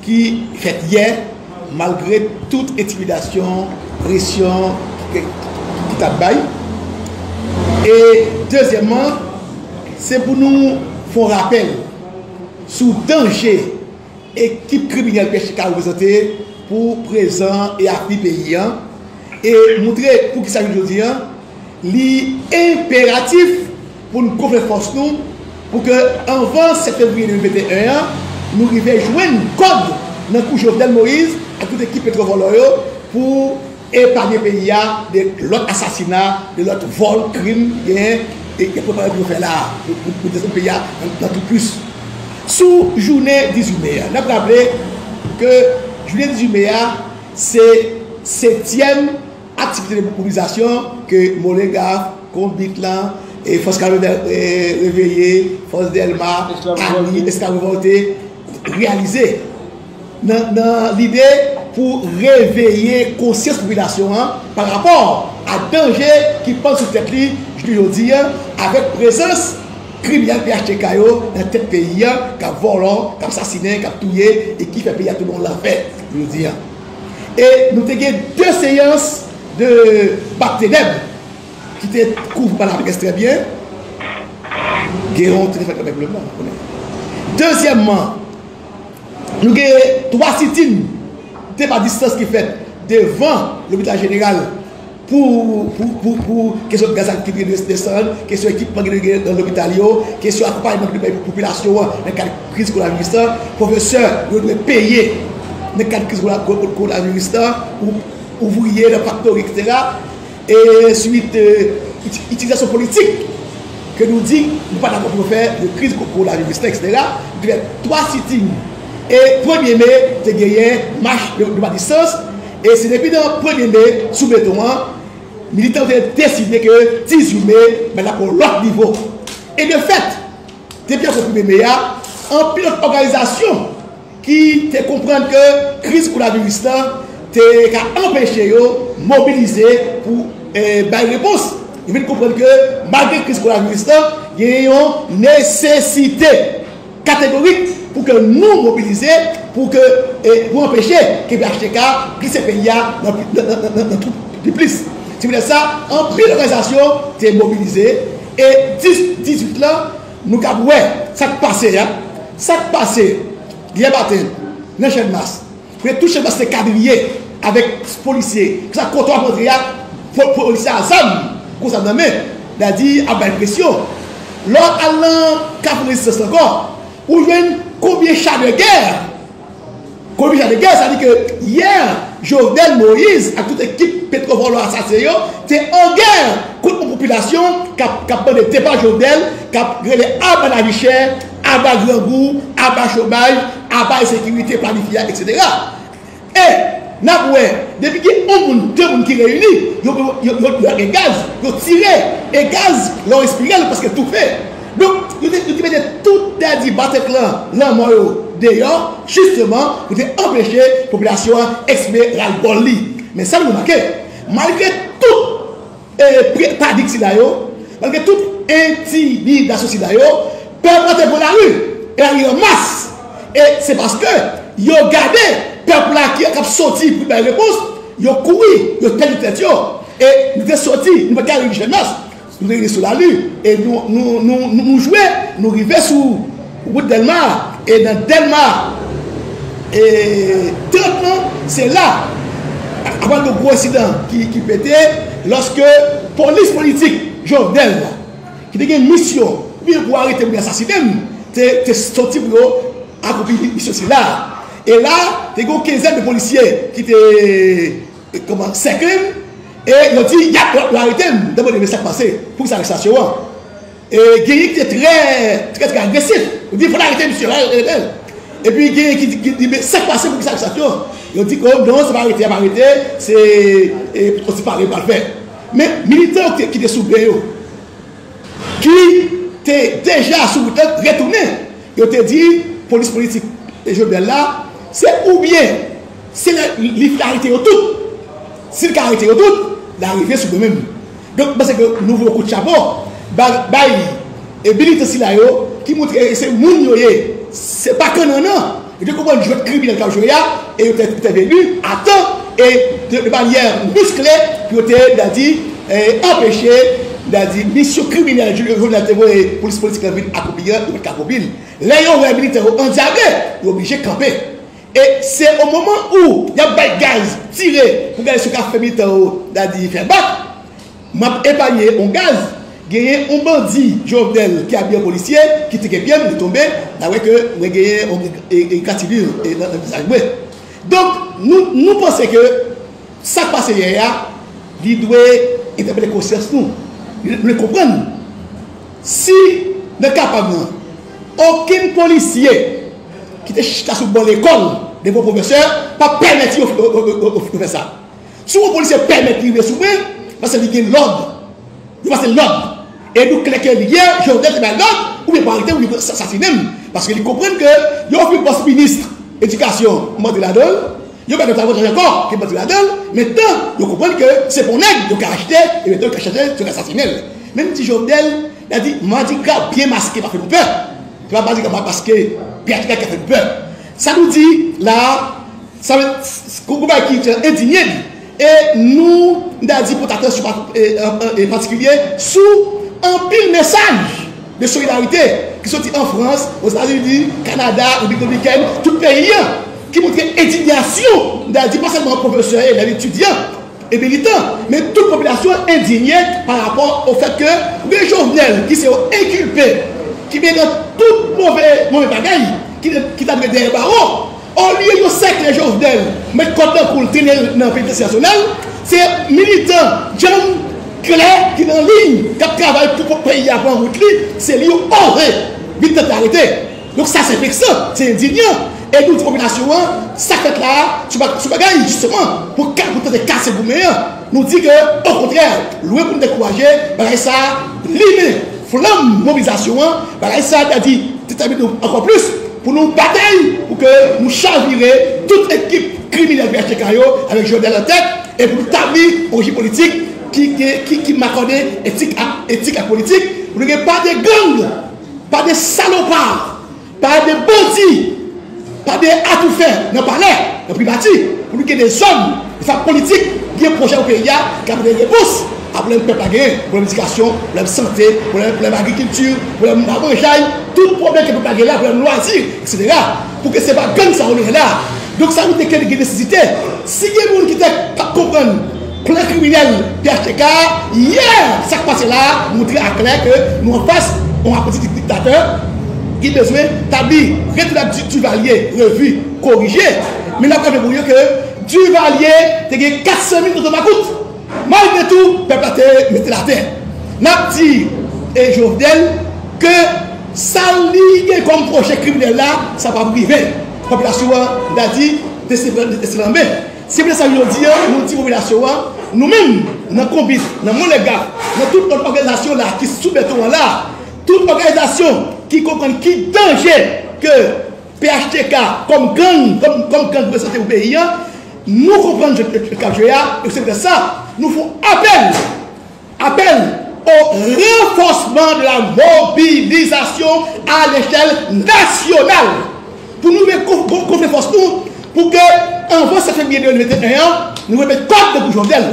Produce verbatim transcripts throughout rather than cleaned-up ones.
ki fèt yè, malgre tout entimidasyon, presyon ki, ki t ap bay. E dezyèmman, se pou nou fè yon rapèl sou danje ekip kriminèl P H T K reprezante pou prezan e avni peyi a, e montre poukisa jodi a, li enperatif pou n gonfle fòs nou, pou ke anvan sèt fevriye de mil venteyen an, nou rive jwenn kòd nan kou Jovenel Moïse ak tout ekip petwovòlò yo pou epanye peyi a de lòt asasina, de lòt vòl, krim, genyen, e, e prepare pou yo fè la a, pou, pou, pou desann peyi a nan, nan tou plis. Sou jounen dizuit me a, n ap raple ke jounen dizuit me a, se setyèm aktivite de mobilizasyon ke Molenga, Konbit lan, e Fòs Ka Reve-, e, Reveye, Fòs Dèlma, Esklav Revòlte, Ami, Esklav Revòlte reyalize nan, nan lide pou reveye konsyans popilasyon an pa rapò a danje ki pann sou tèt li jounen jodi a, avèk prezans kriminèl P H T K yo nan tèt peyi a, k ap vòlò, k ap sasinen, k ap touye, e ki fè peyi a tounen yon lanfè jodi a. E nou te gen de seyans de bat tenèb ki te kouvri pa lapres trè byen. Gen yon te fèt avèk le blan, konnen. Dezyèmman, nou gen twa sitin de pa distans ki fèt devan lopital jeneral pou, pou, pou, pou kesyon gaz la ki te desann, kesyon ekipman ki te gen nan lopital yo, kesyon akonpayman ki te bay popilasyon an nan kad kriz kowonaviris la, pwofesè yo dwe peye nan kad kriz kowonaviris la, ou, ouvriye nan faktori, etsetera. E swit, e, iti-, itilizasyon politik ke nou di nou pa dakò pou yo fè de kriz ko-, kowonaviris la, etsetera. Nou te fè twa sitin. E premye me, te genyen mach de, de pa distans. E se depi nan premye me, sou beton an, militan yo te deside ke dizuit me, men la pou lòt nivo. E de fèt, depi avan premye me a, anpil lòt òganizasyon ki te konprann ke kriz kowonaviris la te ka anpeche yo mobilize pou, e, bay repons. Yo vin konprann ke malgre kriz kowonaviris la, gen yon nesesite kategorik pou ke nou mobilize, pou ke, e, pou anpeche ke P H T K glise peyi a nan, nan, nan, nan, nan twou pi plis. Se poutèt sa, anpil òganizasyon te mobilize, e dis, dizuit lan, nou kab wè sa k pase a. Sa k pase yè maten nan Channmas. Premye tou Channmas te kadriye avèk polisye. Sa kote w ap rantre a, po-, polisye a zam, gwo zam nan men. Dadi ap bay presyon. Lè w al nan Kafou Rezistans ankò, ou jwenn konbyen cha de gè Konbit Chadegè, sa di ke yè, Jovenel Moïse ak tout ekip petwovòlò asasen yo te an gè kont yon popilasyon k ap, k ap mande depa Jovenel, k ap rele aba lavi chè, aba grangou, aba chomaj, aba ensekirite planifye a, etsetera. E n ap wè, depi gen yon moun, de moun ki reyini, yo, yo, yo, yo lage gaz, yo tire, e gaz, lè w respire l, ou prèske toufe. Donk, yo te, yo te mete tout dadi Bataclan lanmò yo deyò, jisteman, pou te anpeche popilasyon an eksprime ralbòl li. Men sa nou remake, malgre tout, e, pre-, pratik sila yo, malgre tout entimidasyon sila yo, pèp la te pran lari, e lari an mas. E se paske yo gade pèp la ki, k ap soti pou bay repons, yo kouri, yo pèdi tèt yo. E nou te soti, nou pa t ka rive Channmas. Nou te rive sou lari, e nou, nou, nou, nou, nou jwe, nou rive sou wout Dèlma, e nan Dèlma, e trant lan, se la, apre yon gwo ensidan ki, ki pete, lòske polis politik Jovenel la, ki te gen misyon, oubyen pou arete m, oubyen asasinen m, te, te soti pou yo akonpli misyon sila. E la, te gen yon kenzèn de polisye ki te, e, kòman, sèkle m, e yo di, y ap, y ap arete m. M te mande, men sa k pase? Poukisa arestasyon an? E genyen ki te trè, trè, trè agresif. Yo di, fò n arete misye, fò n arete l. Epi genyen ki, ki di, men sa k pase, poukisa arestasyon an? Yo di ke non, se pa arete y ap arete, se, e, yon ti pare yo pral fè. Men militan yo ki te, ki te sou bè yo, ki te deja sou wout la, retounen. Yo te di polis politik Jovenel la, se oubyen se lè li fin arete yo tout. Si l ka arete yo tout, l a rive sou mwen menm. Donk, m panse ke nou voye yon kout chapo bay, bay, e, militan sila yo ki montre se moun yo ye. Se pa kannannan. Yo te konprann jwèt kriminèl k ap jwe a, e yo te entèveni a tan e de, de manyè miskle pou yo te, dadi, eh, anpeche, dadi, misyon kriminèl Jovenel te voye polis politik la vin akonpli an, yo pa t ka akonpli l. Lè yo wè militè yo andyable, yo oblije kanpe. E se o moman ou y ap bay gaz, tire, pou gade si yo ka fè militè yo, dadi, fè bak. M ap epanye yon gaz, genyen yon bandi Jovenel ki abiye an polisye, ki tike pye m, li tonbe, n a wè ke mwen genyen yon, e, e, katibir, e, nan, nan vizaj mwen. Donk, nou, nou panse ke sa k pase yè a, li dwe entèpele konsyans nou. Li dwe konprann. Si, nan ka pa m nan, okenn polisye ki te chita sou ban lekòl devan pwofesè, pa pèmèt yo, yo, yo, yo, yo, yo fè sa. Si yon polisye pèmèt li rive sou mwen, paske li gen lòd. Li pase lòd. E nou klè ke li ye, Jovenel te bay lòd, oubyen pou arete m, oubyen pou sa-, sasinen m. Paske li konprann ke yo ofri pòs minis edikasyon, m antre ladan l. Yo bay lòt avantaj ankò, ke m antre ladan l. Mentnan, yo konprann ke se pa yon nèg yo ka achte, e mentnan yo ka chache, yo ka sasinen l. Men m di Jovenel, li di, Madigra byen maske pa fè nou pè. Se pa Madigra maske, P H T K ka fè nou pè. Sa nou di la a, Sa vle, s-, s-, kou, kou bagay ki endinye li. E nou, n ta di, pote atansyon pa-, e, e, e, patikilye sou anpil mesaj de solidarite ki soti an Frans, Ozetazini, Kanada, Repiblik Dominikèn, tout peyi an, ki montre endinyasyon, n ta di, pa sèlman pwofesè, elèv, etidyan e militan, men tout popilasyon endinye pa rapò o fèt ke gen Jovenel ki se yon enkilpe, ki byen nan tout move, move bagay, ki, ki ta dwe dèyè bawo. Olye yo sèkle Jovenel, met kòd nan kou l, trennen l nan penitansye nasyonal, se militan djanm klè ki nan liy, k ap travay pou, pou peyi a pran wout li, se li yo oze vin tante arete. Donk sa se veksan, se endinyan. E nou di popilasyon an, sa k fèt la a, se pa, se bagay, jisteman, pou ka, pou tante kase goumen an. Nou di ke, okontrè, lwen pou n dekouraje, bagay sa a limen flanm mobilizasyon an, bagay sa a, ta di, detèmine nou ankò plis pou nou batay, pou ke nou chavire tout ekip kriminèl P H T K yo avèk Jovenel an tèt, e pou nou tabli yon rejim politik ki, ki, ki, ki makòde etik ak, etik ak politik, pou nou gen pa de gang, pa de salopard, pa de bandi, pa de atoufè nan palè, nan primati, pou nou gen de zòm, de fanm politik, gen pwojè pou peyi a, ki ap pote repons a pwoblèm pèp la genyen, pwoblèm edikasyon, pwoblèm sante, pwoblèm, pwoblèm agrikilti, pwoblèm lamanjay, tout pwoblèm ke pèp la genyen la, pwoblèm lwazi, etsetera. Pou ke se pa gang sa yo nou ye la. Donk sa montre ke li gen nesesite. Si gen moun ki te p ap konprann plan kriminèl P H T K a, yè, sa k pase la a, montre aklè ke nou anfas yon apranti dik-, diktatè ki bezwen tabli, retounen ak Di-, Duvalier revi, korije. Men n ap raple pou yo ke Duvalier te gen kat san mil tonton makout. Malgre tou, pèp la te mete l atè. N ap di, e, Jovenel, ke sa li gen kòm pwojè kriminèl la, sa p ap rive. Popilasyon an, n a di, te se, te se lanmen. Se pou sa jodi a, nou di popilasyon an, nou menm, nan Konbit, nan Monlègaf, nan tout lòt òganizasyon la ki sou beton an la, tout òganizasyon ki konprann ki danje ke P H T K kòm gang, kòm, kòm gang reprezante pou peyi a, nou konprann jwèt k ap jwe a, e se poutèt sa, nou fè yon apèl, apèl au renforcement de la mobilisation à l'échelle nationale. Pou nou gon-, gon-, gonfle fòs nou, pou ke anvan sèt fevriye de mil venteyen an, nou remèt kòd nan kou Jovenel.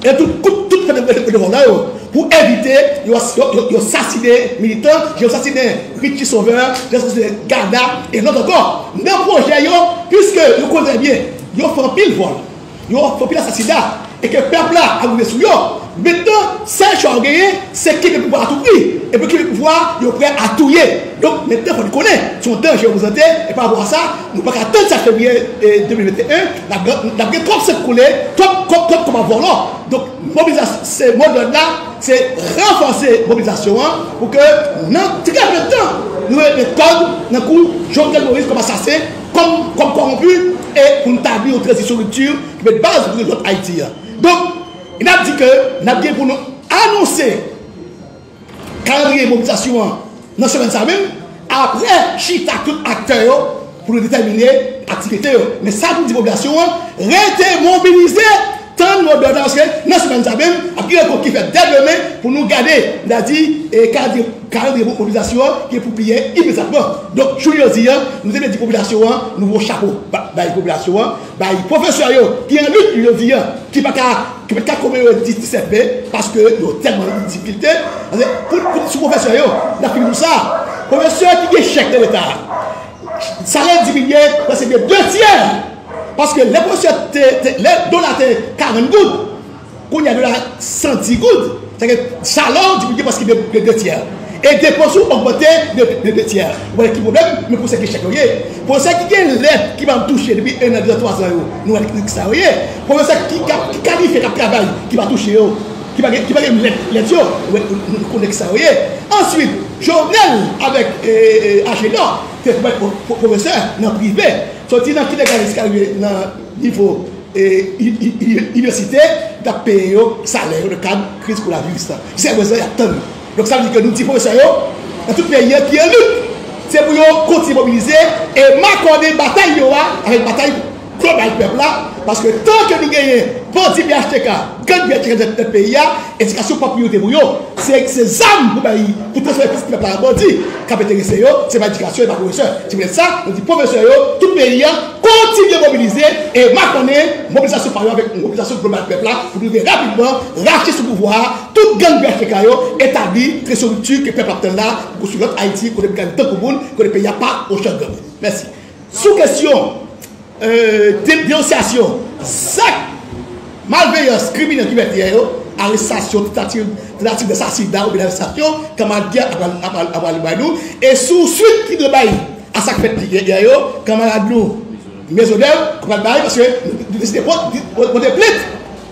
E tout, tout, tout fè de, de, de, de, de, pou evite yo, yo, yo, yo sasinen militan, yo sasinen Richie Sauveur, yo sasinen Gada, e lòt ankò. Nan pwojè yo, piske yo konnen byen, yo fè anpil vòl, yo fè anpil asasina, e ke pèp la ap rive sou yo. Mentnan, sèl chwa yo genyen, se kenbe pouvwa a tou pri. E pou kenbe pouvwa, yo prè a touye. Donk, mentnan, fò nou konnen, se yon danje yo prezante, e pa rapò a sa, nou pa ka tann sèt fevriye, e, de mil venteyen, n ap, n ap gen twòp san k koule, twòp, twòp, twòp kòb ap vòlò. Donk, mobilizasyon, se mo dòd la, se ranfòse mobilizasyon an, pou ke nan trè plen tan, nou remèt kòd nan kou Jovenel Moïse kòm asasen, kòm, kòm kòwonpi, e pou nou tabli yon tranzisyon ripti ki met baz pou yon lòt Ayiti a. Donk, n ap di ke n ap gen pou nou anonse kalandriye mobilizasyon an nan semèn sa menm, apre chita tout aktè yo pou nou detèmine aktivite yo. Men sa pou di popilasyon an, rete mobilize, tann mo dòd la, paske nan semèn sa menm, ap gen rankont ki fèt dè demen pou nou gade, n a di, e, kalandriye Kalandriye mobilizasyon an ki pou pibliye imedyatman. Donk, jounen jodi a, nou te vle di popilasyon an, nou voye chapo ba- bay popilasyon an, bay pwofesè yo ki an lit jodi a, ki pa ka, ki pa ka komemore dis- disèt me, paske yo tèlman nan difikilte. Paske pou, pou, sou pwofesè yo, n ap fini pou sa. Pwofesè ki gen chèk nan Leta, salè diminye prèske de de tyè. Paske lè pwofesè te, te, lè dola te karant goud, kounye a dola san dis goud. Sa ke salè w diminye prèske de, de, de tyè. E depans ou ogmante de, de, de tyè. Ou wè ki pwoblèm, men pwofesè ki chèk yo ye. Pwofesè ki gen lèt ki pa touche depi en an, de an, twa zan yo, nou wè ki sa yo ye. Pwofesè ki, ki, ki kalifye, k ap travay, ki pa touche yo, ki pa gen, ki pa gen lèt, lèt yo, ou wè, nou, nou konnen ki sa yo ye. Answit, Jovenel avèk, e, e, Agénor te pran pwo- pwo- pwofesè nan prive. Soti nan kilegal jiska rive nan nivo e, i- i- i- inivèsite, n ap peye yo salè yo nan kad kriz kowonaviris la. Jiska prezan, y ap tann. Donk, sa vle di ke nou di pwofesè yo, nan tout peyi a ki an lit, se pou yo kontinye mobilize e makònen batay yo a avèk batay global pèp la, paske tan ke nou genyen bandi P H T K, gang P H T K nan tèt peyi a, edikasyon pa priyorite pou yo. Se, se zam pou bay, pou transfòme pèp la an bandi k ap enterese yo, se pa edikasyon, e pa pwofesè. Se poutèt sa, nou di pwofesè yo, tout peyi a, kontinye mobilize e makònen mobilizasyon pa yo avèk mobilizasyon global pèp la pou nou rive rapidman rache sou pouvwa a tout gang P H T K yo, etabli estrikti ke pèp la ap tann la, pou konstwi lòt Ayiti, kote n ka viv tankou moun, kote peyi a pa yon chan gang. Mèsi. Sou kesyon, e, de- denonsyasyon zak malveyans kriminèl ki fèt yè yo, arestasyon, tantativ, tantativ dasasina oubyen arestasyon, kanmarad Guy ap pral, ap pral, ap pral bay nou, e sou swit ki dwe bay a sa k fèt yè, yè yo, kanmarad nou Maisonneuve ap pral bay, paske nou, nou deside pot- pot- pote plent,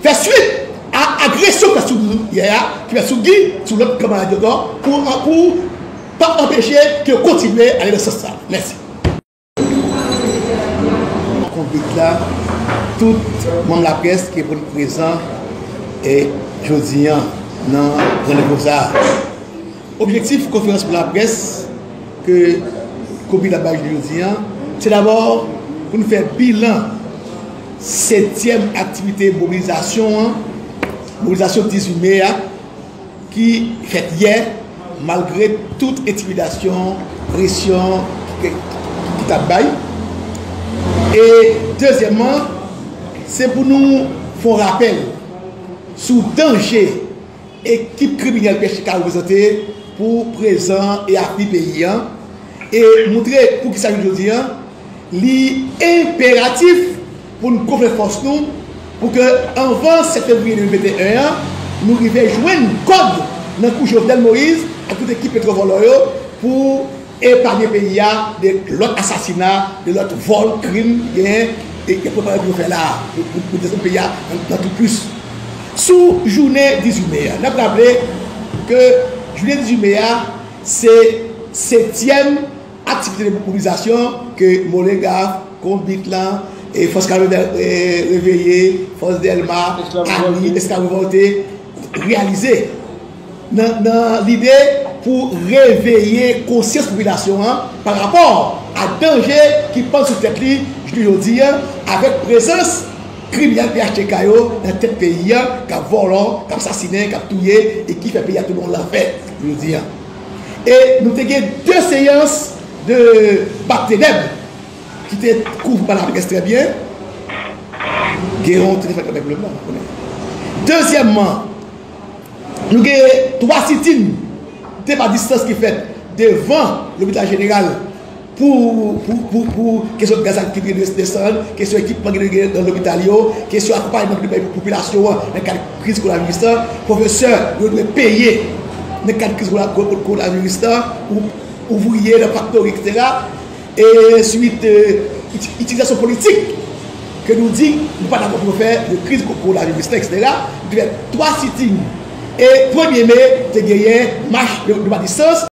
fè swit a agresyon k fèt sou nou yè a, ki fèt sou Guy, sou lòt kanmarad yo ankò, pou, pou pa anpeche ke yo kontinye ale nan sans sa. Mèsi. Konbit la, tout manm laprès ki reponn prezan e jodi a nan randevou sa a. Objektif konferans pou laprès ke Konbit la bay jodi a, se dabò pou n fè bilan setyèm aktivite mobilizasyon an, mobilizasyon dizuit me a, ki fèt yè, malgre tout entimidasyon, presyon ki, ki, ki t ap bay. E dezyèmman, se pou nou fè yon rapèl sou danje ekip kriminèl P H T K reprezante pou prezan e avni peyi a, e montre poukisa jodi a, li enperatif pou n gonfle fòs nou, pou ke anvan sèt fevriye de mil venteyen an, nou rive jwenn kòd nan kou Jovenel Moïse ak tout ekip petwovòlò yo pou epanye peyi a de lòt asasina, de lòt vòl, krim, genyen, e, e prepare pou yo fè la a, pou, pou, pou desann peyi a nan, nan tou plis. Sou jounen dizuit me a, n ap raple ke jounen dizuit me a, se setyèm aktivite de mobilizasyon ke Molengaf, Konbit lan, e Fòs Kalanbè, e, Reveye, Fòs Dèlma, Esklav Revòlte, Ani, Esklav Revòlte reyalize nan, nan lide pou reveye konsyans popilasyon an pa rapò a danje ki pann sou tèt li jounen jodi a, avèk prezans kriminèl P H T K yo nan tèt peyi a, k ap vòlò, k ap sasinen, k ap touye, e ki fè peyi a tounen yon lanfè jodi a. E nou te gen de seyans de bat tenèb ki te kouvri pa laprès trè byen. Gen yon telefòn avèk pwoblèm la, konnen. Dezyèmman, nou gen twa sitin de pa distans ki fèt devan lopital jeneral pou, pou, pou, pou kesyon gaz la ki dwe desann, kesyon ekipman ki dwe gen nan lopital yo, kesyon akonpayman ki dwe bay popilasyon an nan kad kriz kowonaviris la, pwofesè yo dwe peye nan kad kriz kowonaviris la, ou, ouvriye nan faktori, etsetera. E swit, e, iti- itilizasyon politik ke nou di nou pa dakò pou yo fè de kriz ko- kowonaviris la, etsetera. Nou te fè twa sitin. E premye me, te genyen mach de, de pa distans.